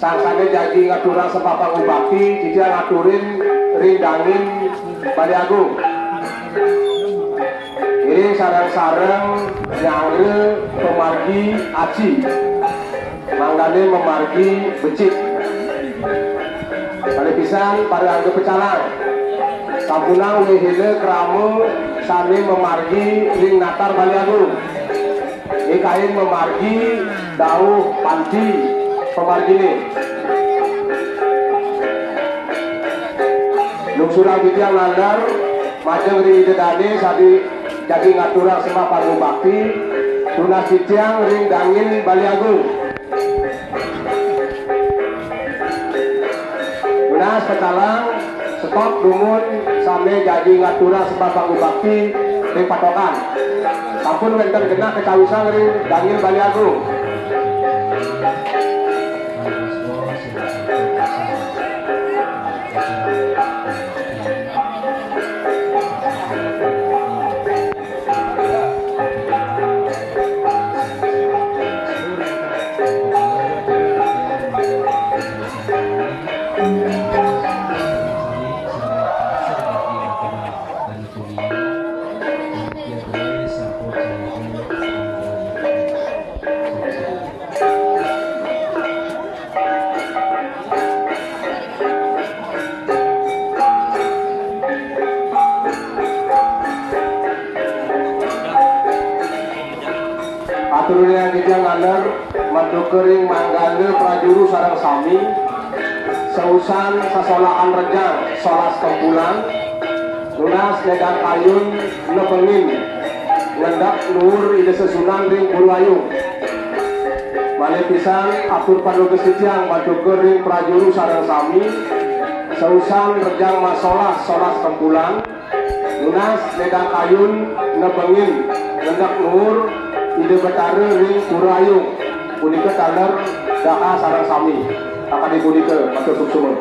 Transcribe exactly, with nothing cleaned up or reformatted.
Sangsane jagi ngaturang sembah pangubakti, titiang ngaturin ring dangin Bali Agung. Iring sareng-sareng nyanggra pamargi aci, mangdane mamargi becik. Malih pisan para angga pecalang. Sampunang wehena krama sane mamargi ring natar Bali Agung. Ikain mamargi dauh panci pamargine. Lungsurang titiang naler majeng ring Ida Dane sane jagi ngaturang sembah pangubakti, tunas titiang ring dangin Bali Agung. Tunas pecalang, stop dumun sane jagi ngaturang sembah pangubakti ring patokan. Sampun wenten genah kacawisang ring dangin Bali Agung. Aturang titiang naler maduka ring manggala prajuru sareng sami, sausan sasolahan rejang solas tempulan, nunas ledang kayun nebengin ngendak nuur Ida Sesuunan ring Pura Ayung. Malih pisan atur panunas titiang maduka ring prajuru sareng sami, sausan rejang masolah solas tempulan, nunas ledang kayun nebengin ngendak nuur Ida Betara ring Pura Ayung. Punika taler daha sareng sami. Sakadi punika, matur suksma.